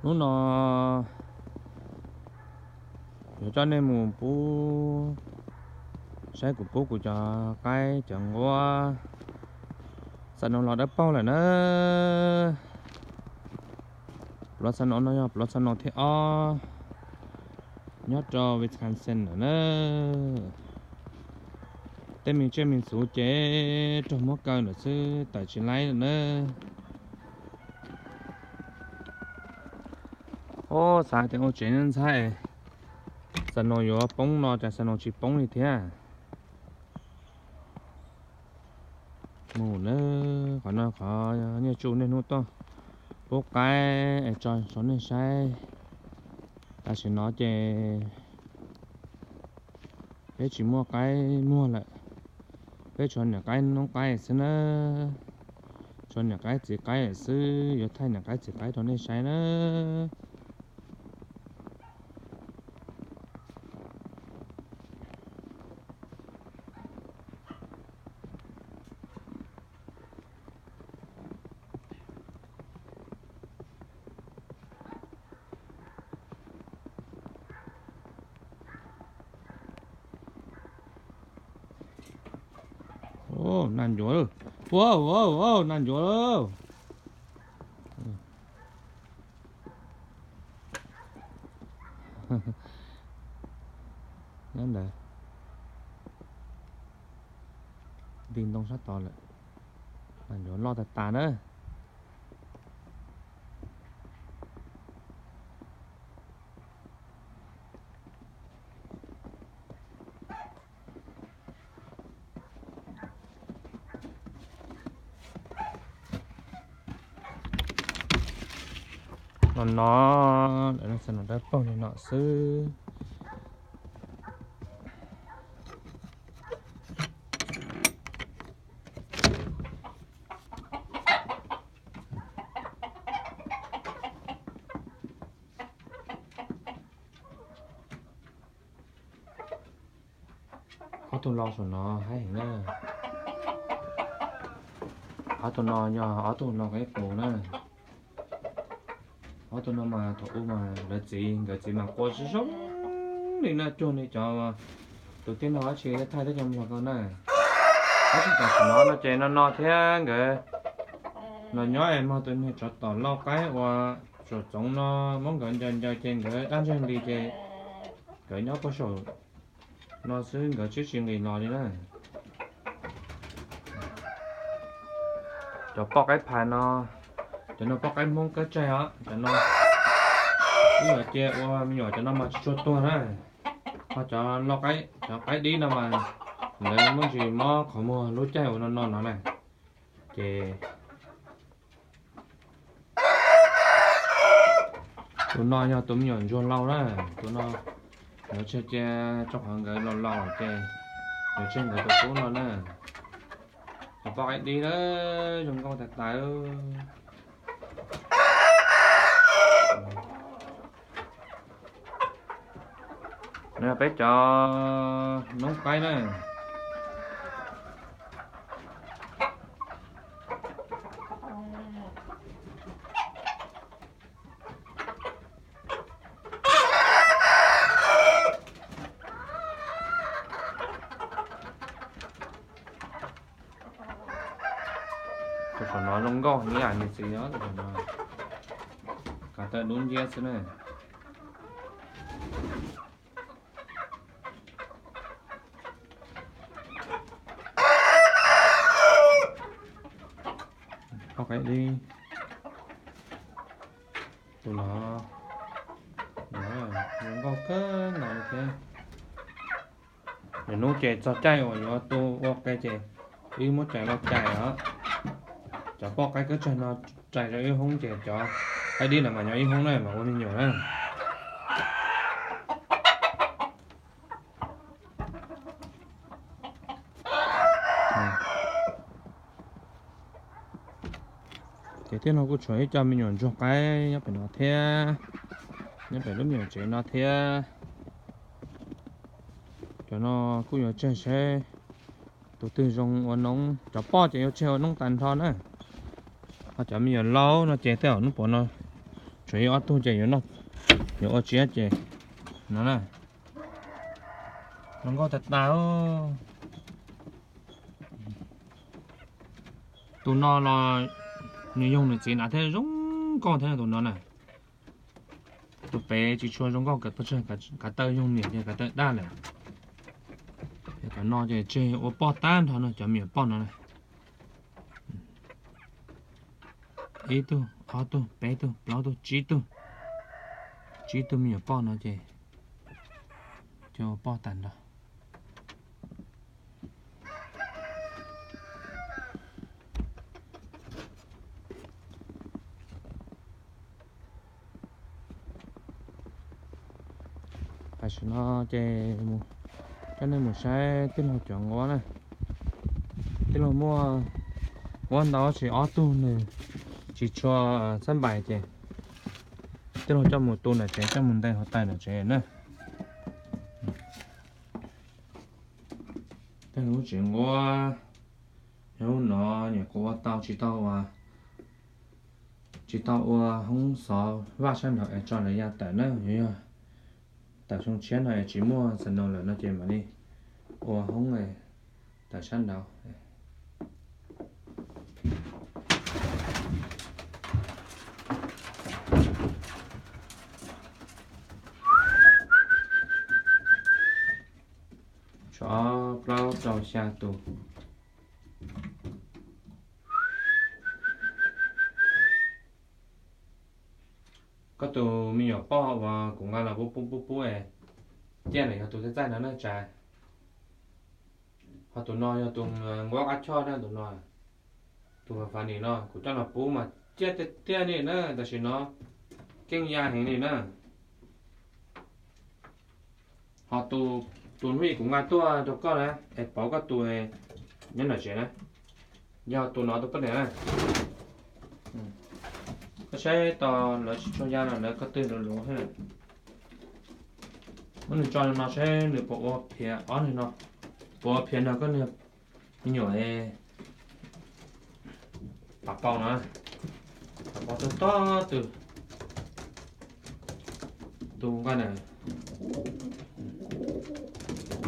Hnub no yuav coj nej mus pub, saib kuv pub kuv cov qaib cov nquab xa no los dawb paug lawm na. Pluav xa no no yog pluav xa no thib ob nyob rau Wisconsin lawm na. Tej me tsiaj me txhu ces raug muab kaw lawm xwb, tawm tsis laib lawm na. Ub, xav tias ua tsev ntxhab, xa no yuav poob no cas xa no tsis poob li thiab. Mus na, qhov no qhov nyiaj tsu niaj hnub tuaj pub qaib es tso rau nej saib. Tam sim no ces peb tsis muaj qaib muag lawm, peb tshuav niam qaib noob qaib xwb na. Tshuav niam qaib txiv qaib lawm xwb, yuav thaij niam qaib txiv qaib rau nej saib na. Nas ncuav lawm. Ua, ua, nas ncuav lawm. Nyob ntawd, nti ntoo sab tod lawm. Nas ncuav loj tas tas na. No no, lawv xa no dawb paug li no xwb. Ob tug lau saum no haib heev na. Ob tug no yog ob tug lau qaib qus na. Ob tug no mas thaum ub mas lawv txiv, nkawd txiv mas qua zoo zoo li na, cuag li cov tus tij laug dab tsi thaij teb chaws Nplog ko na. Tab sis tam sim no no ces no no thiab nkawd los nyob es mog tus niag tsov tom lau qaib uas saum txoov no muab nkawd ncaws ncaws ces nkawd dab ntseg li ces nkawd nyob puag saum no xwb, nkawd twb tsis nqis los li na. Cov poj qaib phais no, cov no poj qaib Hmoob kab tsaig os, cov no ib yam cia ua me nyuam cov no mas tsis tshua tuag na. Ho cov lau qaib, cov qaib dib no mas lawv muaj ntsis mob qhov muag lub caij uas no no no na. Ces tus no yog tus me nyuam ntsuag lau na, tus no yuav tseg cia rau qhov nkawd laus laus ces yuav tseg nkawd tus tub no na. Cov poj qaib dib na, zoo nkauj tas tas. No yog peb cov noob qaib na. Tus saum no zoo nkauj heev ib yam niag txiv os, tus saum no. Kav tawm dub nciab xwb na. Poj qaib dib. Tus no, no zoo nkauj kawg nkaus li thiab. Lwm hnub ces txog caij uas yuav tu ua ke ces wb muab cais los cais os. Cov poj qaib kab tsaig no rais rau ib hoob ces cov qaib dib no mas nyob ib hoob na mas ua me nyuam na. Ces thiab no kuj tshuav ib co me nyuam ntsuag qaib nyob pem no thiab, nyob pem lub me nyuam tsev no thiab. Cov no kuj yuav tseg saib tus twg zoo ua noob, cov poj ces yuav tseg ua noob tag nrho na. Ho cov me nyuam laus no ces tej zaum hnub puav no Tshuav ib ob tug ces yuav ua tsiab ces no na. Zoo nkauj tag tag. Tus no los nws yoog nws txiv hnav thiab zoo nkauj thiab tus no na. Tus pem tsis tshua zoo nkauj, kav taw yoog niam ces kav taw daj lawm. Cov no ces tseg ua poj tag nrho no, cov me nyuam poj no na. Ib tug, ob tug, peb tug, plaub tug, tsib tug. Tsib tug me nyuam poj no ces coj ua poj tag nrho. Tam sim no ces coj nej mus saib tij laug cov nquab na. Tij laug muaj nquab ntau, tsis ob tug nws tsis tshua xab npais ces tij laug coj mus tu nram tsev, coj mus nte hauv taws nram tsev na. Tej lub tsev nquab yog lub no nyuam qhuav ua tau, tsis tau ua, tsis tau ua hoob xov vaj sab nraud es tso lawv ya tawm na. Yog tawm xyoo tshiab no es tsis muaj snow lawm no ces mam li ua hoob tawm sab nraud. Tshuav plaub rau xya tus. Koj tus me nyuam poj uas kuv nqa los pub pub pub pub es ciaj lawm yog tus txaij txaij no na Tsa. Ho tus no yog tus nquab qab choj na, tus no, tus funny no kuv coj los pub mas ciaj tiag tiag li na, tam sim no keej ya heev li na. Ho tus, tus hnub ib kuv nqa tuaj rau koj na, es pauv koj tus nyob nram tsev na, yog tus no tus poj niam na. Koj saib tos lawv tsis tshua ya no lawv ko tw luv luv thiab. Muab nws tso no saib nws puas ua phiav ob no, puas ua phiav nrog koj niag me nyuam Pav Pau na. Pav Pau tob tob tw, tus nqaij na,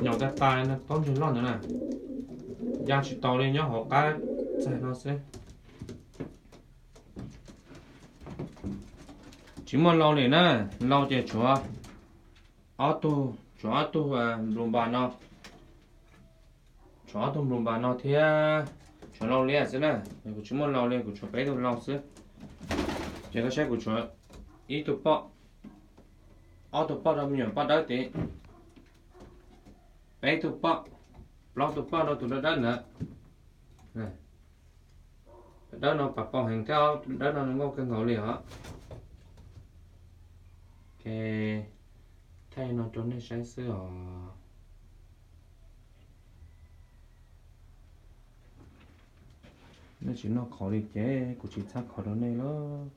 nyaum tag tas no taub ntseg loj ntawd na, ya tsis tau li, nyob hauv qab txag no xwb. Tsis muaj lau li na, lau ces tshuav ob tug, tshuav ob tug nplu npas no, tshuav ob tug nplu npas no thiab tshuav lau liab xwb na. Kuv tsis muaj lau li, kuv tshuav peb tug lau xwb. Ces koj saib kuv tshuav ib tug poj, ob tug poj rau me nyuam poj dawb tid, peb tug poj, plaub tug poj rau tus dawb dawb ntawd. Dawb no Pav Pau heev thiab, dawb no zoo nkauj kawg nkaus li os. Thaij no rau nej saib xwb os. Nej tsis noj qhauv li ces kuv tsis txhab qhauv rau nej lawm.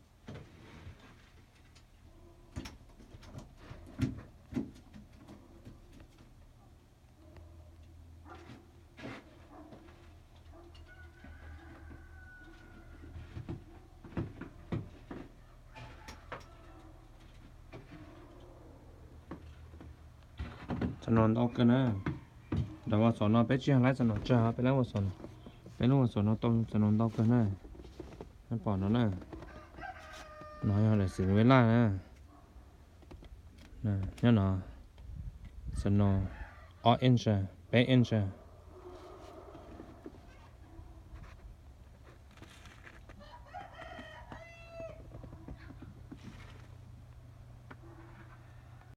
Txog no ntau kawg na. Ntawm ua xom no peb tsis yog laib xom no tsawg, peb laib ua xom no, peb lub ua xom no tau txog no ntau kawg na. Nej pom no na, no yog daim xim vej laj na. Nyob no, xom no ob inch, peb inch.